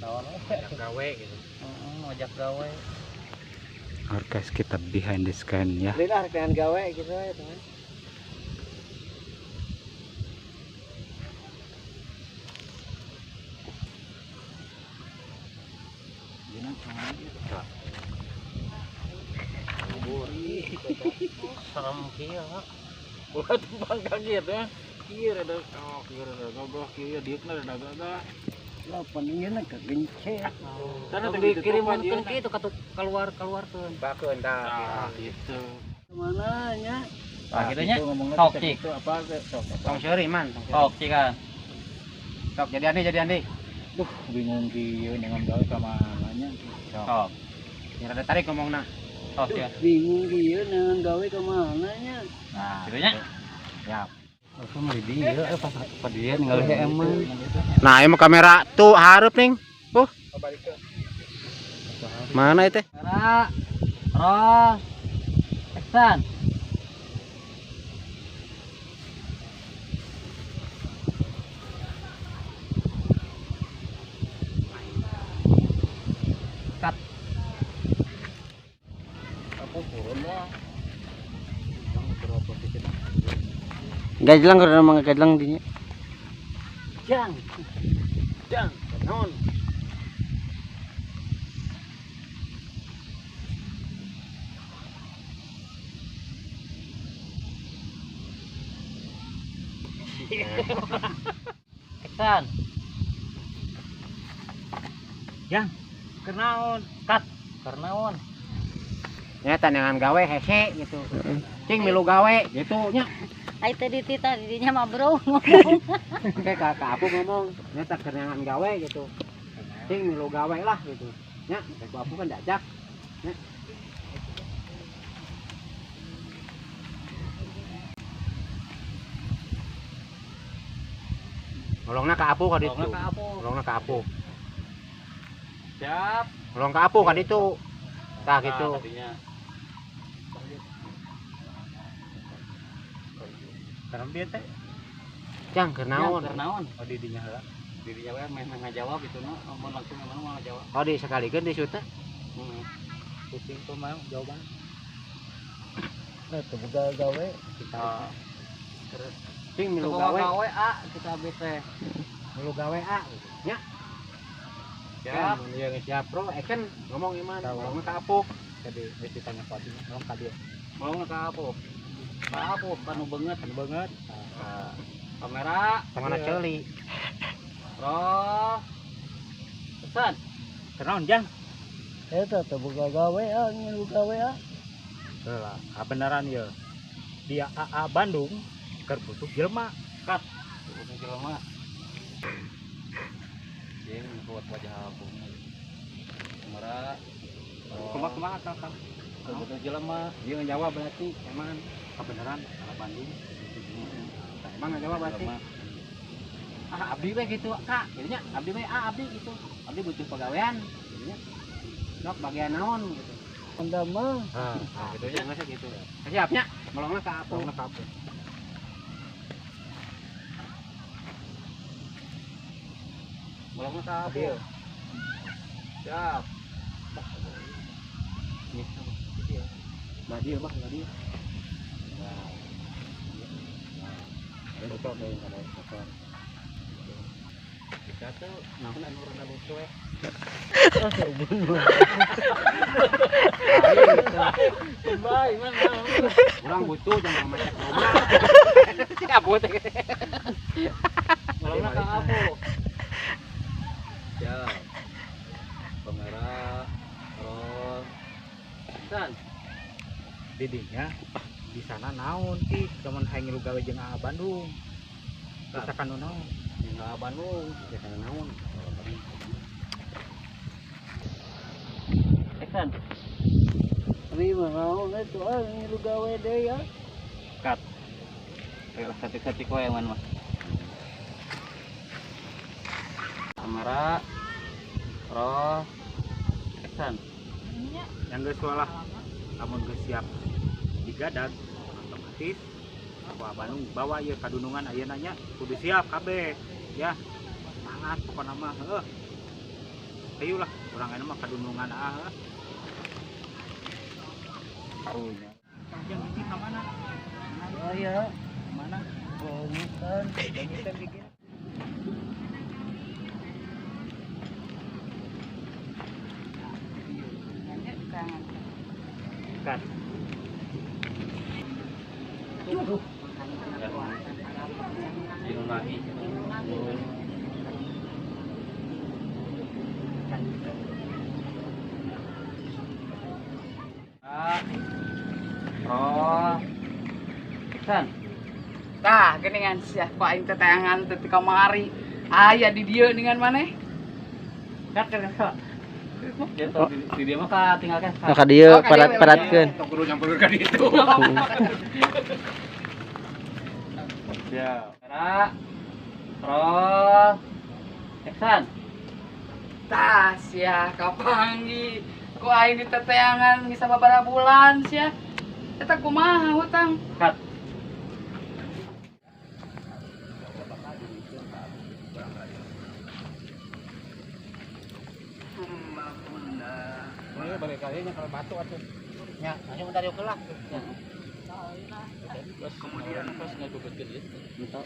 Naon gawe gitu. Heeh, ngajak gawe. Guys, kita behind the scene ya. Lila dengan gawe gitu ya, teman. Serem kieu. Ulah tumpang kaki teh. Kieu rada oh kieu rada gagah kieu dieukna rada gagah. Lapan ieu na kagencet. Tah dikirimkeun kitu ka keluar-keluarkeun. Bakeun tah gitu. Mana nya? Tah kitu nya. Sok cik. Apa sok. Tong seuri man. Sok cik kan. Sok jadi andi jadi andi. Duh, bingung kieu dengan gawe ka mana nya. Sok. Ya rada tarik ngomongna. Sok ya. Bingung kieu dengan gawe ka mana nya. Nah, kitu nya. Siap. Langsung di dieu pas pa dieu ningali emang. Nah, emang kamera tuh hareup ning. Mana itu? Kamera. Roll. Action. Cut. Aku turun lah. Gajlang karena mga gajlang dinya. Jang. Jang, naon? Action. Jang, kenaon? Cut. Kenaon? Nya tandangan gawe hese gitu. Cing milu gawe gitu nya. Ai tadi tita didinya mah bro ngomong. Kayak kakak aku ngomong, nyata kenangan gawe gitu. Cing milu gawe lah gitu. Nya, aku aku kan diajak. Nya. Ngolongna ka Apu ka ditu. Ngolongna ka Apu. Siap. Ngolong ka Apu ka ditu. Tah gitu. Karena dia teh Jang keur naon? Keur naon? Oh didinya heula. Didinya we meh ngajawab gitu na, mun langsung mana mau ngajawab. Oh di sakalikeun di shootna. Heeh. Pusing tuh mau jawaban. Nah, teu boga gawe. Kita terus cing milu gawe. Gawe A kita B teh. Milu gawe A nya. Siap. Ieu geus siap bro, action ngomong iman, ngomong ka Apu. Jadi geus ditanya ku abdi, ngomong ka dia. Ngomong ka Apu. Ka Apu kanu beungeut, kanu beungeut. Nah, kamera tanganna ceuli. Roll. Pesan. Kenaon Jang? Eta teu boga gawe ah, ngilu gawe ah. Heula, kabeneran ieu. Dia AA Bandung keur butuh jelema. Cut. Butuh jelema. Jeung buat wajah aku. Kamera. Kumaha-kumaha akal. Butuh jelema. Dia ngejawab berarti emang kebenaran AA Bandung. Nah, emang ngejawab berarti. Ah abdi we gitu Kak, jadinya abdi we ah abdi gitu. Abdi butuh pegawaian jadinya. Sok bagian naon gitu. Anda mah. Heeh, gitu nya geus gitu. Siapnya ngolongna ka Apu. Ngolongna ka Apu. Ngolongna ka Apu. Siap. Nah dia bah, nah dia. Nah, ada Kita tuh naon anu rada lucu we. Bae mana. Urang butuh jangan macet rumah. Si Apu teh. Ngolongna ka Apu. Siap. Kamera roll. Action. Didinya di sana naon ti cuman hayang ngilu gawe jeung AA Bandung. Bisa kanu naon? Jeung AA Bandung, bisa kanu naon? Action. Abi mah naon atuh ah ngilu gawe deui ya. Cut. Ayo satik-satik wae man mah. Kamera roll. Action. Yang geus walah lamun geus siap digadag otomatis aku Bandung bawa ieu kadunungan ayeuna nya kudu siap kabeh ya semangat pokona mah heuh. Ayo lah, urang ayeuna mah kadunungan ah. Karunya. Yang ini ka mana? Oh iya, Mana? bongitan, bongitan bikin. Kan. Minum lagi. Oh. San. Tah, geuningan sia ku aing teh teangan teh ti kamari. Aya di dieu ningan maneh. Kat kan kak. Di dia mah ka tinggalkan. Nah, ka dieu Oh, ka dieu, parat-paratkeun. Tong kudu nyampeurkeun ka ditu. Ya. Ra. Roll. Action. Tah, sia kapanggih. Ku aing diteteangan geus sababaraha bulan sia. Eta kumaha hutang? Cut. Ini balik kali nya kalau batu atuh. Ya, langsung bentar yuk lah. Ya. Kemudian pas ngabebetkeun ieu. Bentar.